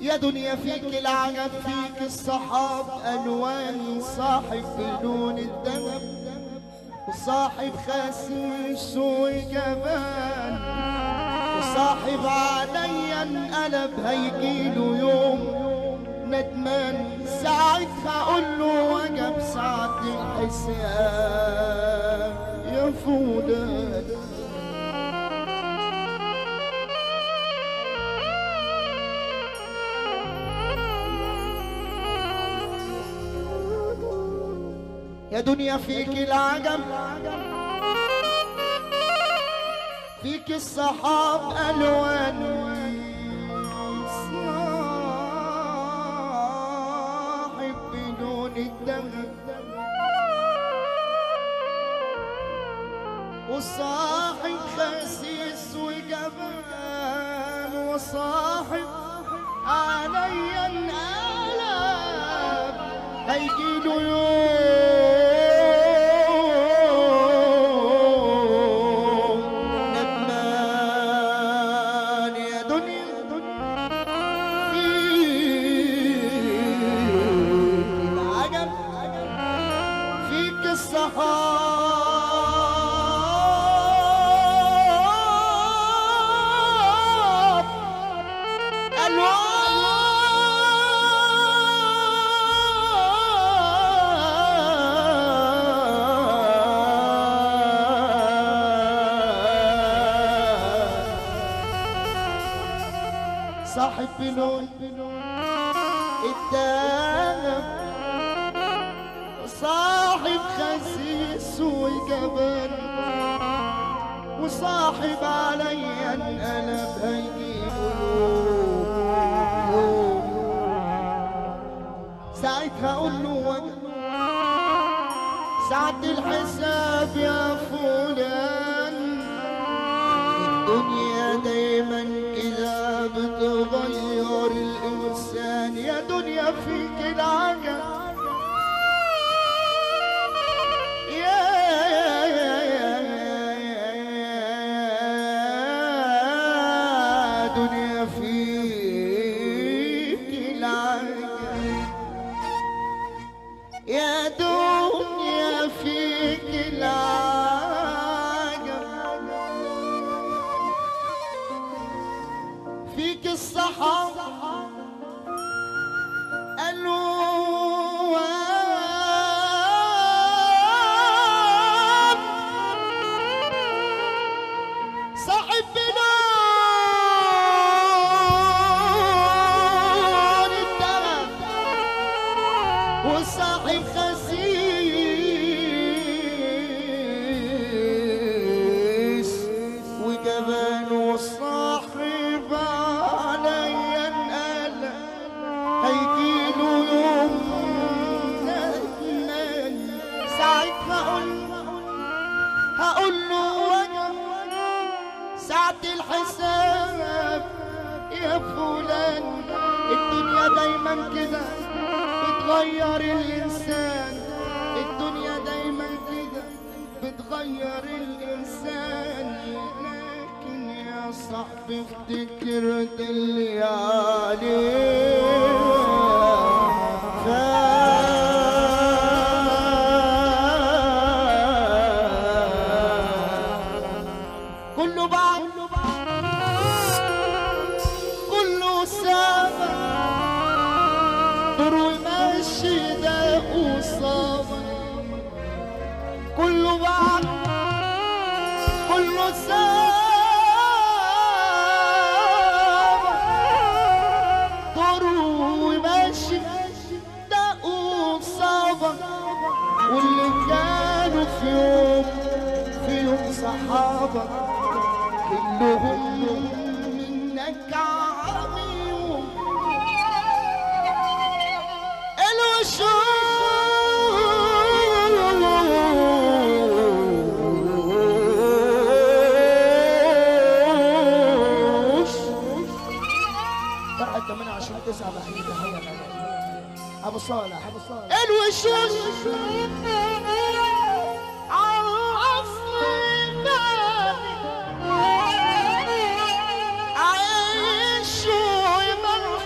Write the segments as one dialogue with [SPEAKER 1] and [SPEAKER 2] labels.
[SPEAKER 1] يا دنيا فيك العجب، فيك الصحاب ألوان، صاحب بلون الذهب وصاحب خسيس وجبان، وصاحب عليا انقلب هيجيله يوم ندمان، ساعتها اقول له وجب ساعة الحساب يا فلان. يا دنيا فيك العجب، فيك الصحاب ألوان، صاحب بلون الذهب وصاحب خسيس وجبان، وصاحب عليا انقلب هيجيله يوم ندمان. يا دنيا فيك العجب، فيك الصحاب ألوان، صاحب بلون الذهب وصاحب خسيس وجبان، وصاحب عليا انقلب هيجيله يوم ساعتها اقول له وجب ساعة الحساب يا فلان. الدنيا دايما كده بتغير الإنسان، يا دنيا فيك العجب، يا دنيا فيك العجب، يا دنيا فيك العجب، فيك الصحاب ألوان، صاحب بلون الذهب وصاحب خسيس وجبان، وصاحب عليا انقلب هيجيله يوم ندمان، ساعتها هقول له وجب ساعة الحساب يا فلان. الدنيا دايما كده بتغير الإنسان، الدنيا دايما كده بتغير الإنسان، لكن يا صاحبي افتكر ده اللي عليه كله بعد كله سابق دور وماشي ده وصابك، كله بعد كله سابق دور وماشي ده وصابك، واللي كانوا في يوم صحابك كلهم منك عميهم الوشوش.
[SPEAKER 2] فرقة 28 9 بحيي تحية أبو صالح، أبو صالح.
[SPEAKER 1] الوشوش عيش ومرح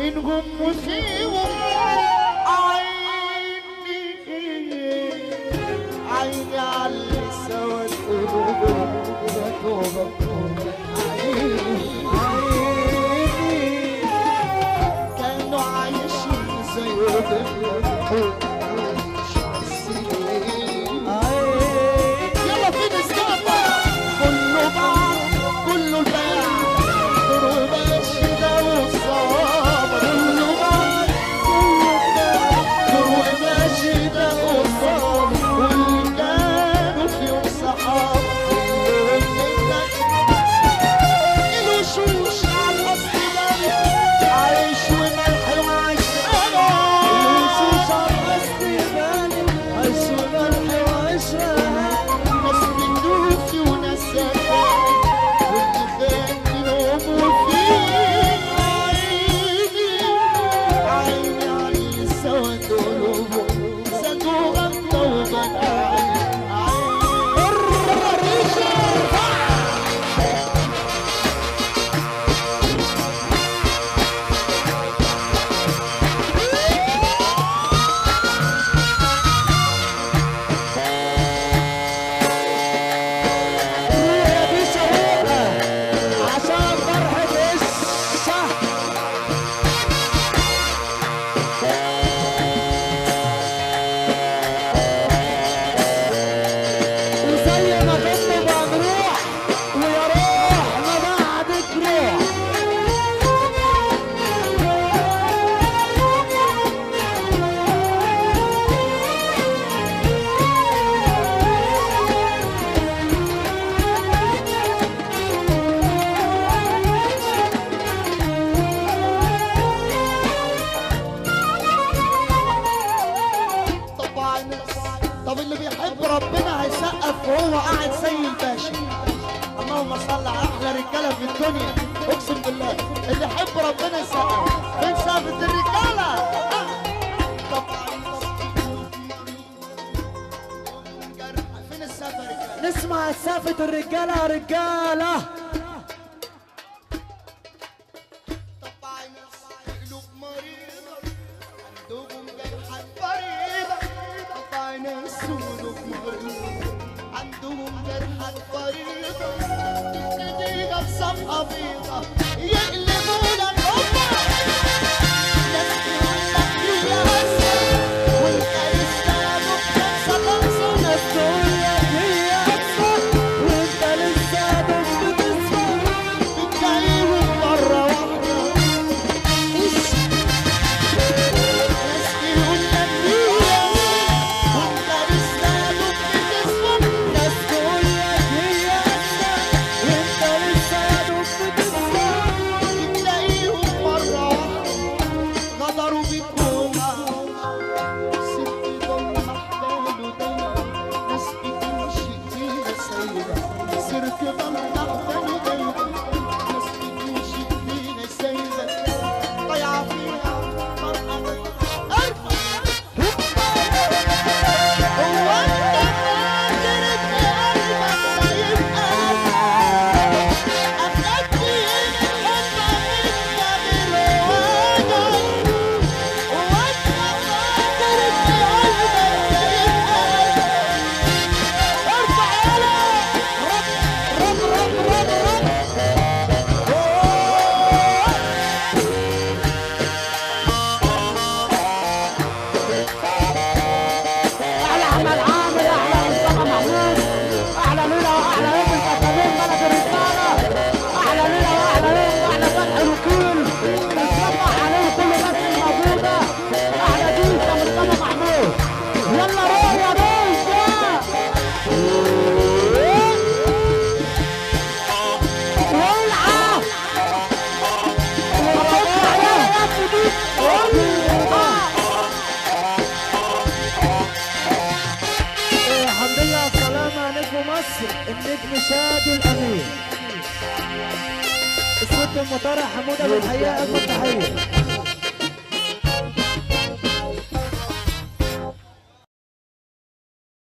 [SPEAKER 1] منهم وفيهم. عيني عيني على اللي سوت قلوبهم يا توبة. عيني كانوا عايشين زي يلا فين السقفة؟ كله باع كله الباع ضروب الشتا والصعاب. كله باع كله الباع ضروب الشتا والصعاب. واللي كانوا فيهم صحاب كلهم منك. الوشوش على الأصل بانت عيش وملح وعيش أنا.
[SPEAKER 3] الوشوش على الأصل بانت عيش وملح وعيش أنا.
[SPEAKER 1] ناس بتوفي وناس سافرت واللي خان منهم وفيه. عيني عيني على اللي سوت قلوبهم زادوا غمضة وبان.
[SPEAKER 3] يا بيشا روقة عشان فرحة الشهر. وزي ما كنا بنروح ويا روح ما بعدك روح.
[SPEAKER 1] طبعا طب اللي بيحب ربنا هيسقف وهو قاعد زي الباشا. اللهم صل على احلى رجاله في الدنيا، اقسم بالله اللي يحب ربنا يسقف. فين سقفة الرجاله؟ طبعا فين السقفه يا رجاله؟
[SPEAKER 3] نسمع سقفة الرجالة يا رجالة.
[SPEAKER 1] طبعا قلوب مريضة عندهم جرحات فريضة. طبع ناس قلوب مريضة عندهم جرحات فريضة. تبتديها بصفحة بيضة يقلبونا الأمة. ناس تقول لك يا أسد وأنت لسه بتنسى خمسة.
[SPEAKER 3] ناس تقول لك هي أكثر وانت لسه بتصفى.
[SPEAKER 1] بتلاقيهم مرة واحدة. ناس تقول لك يا وأنت لسه بتصفى.
[SPEAKER 3] ناس تقول لك هي أكثر وانت لسه بتصفى.
[SPEAKER 1] بتلاقيهم مرة واحدة غدروا بيك ست ضل أحباله دايما. ناس بتمشي إيديها سايبة سيرة ضل أحباله دايما. ناس بتمشي إيديها سايبة ضايعة فيها فرحة. ارفع هو أنت فاكر إن قلبك هيبقى أخدت إيه من حبك أنت غير وجعك؟ هو أنت فاكر إن قلبك هيبقى؟ ارفع يلا
[SPEAKER 3] رب رب رب رب رب. أحلى أحمد عامر، أحلى مصطفى محمود، أحلى ليلى وأحلى يوم الفتامين بلد الرجالة، أحلى ليلى وأحلى يوم وأحلى فتح الوكيل، بنصبح عليه كل الناس الموجودة، أحلى ديسة مصطفى محمود، يلا روح يا باشا. ولعة هتطلع يا ابني دي. ولعة. الحمد لله على السلامة نجم مصر النجم شادي الأمير. الست المطارع حمودة بالحقيقة أجمل تحية.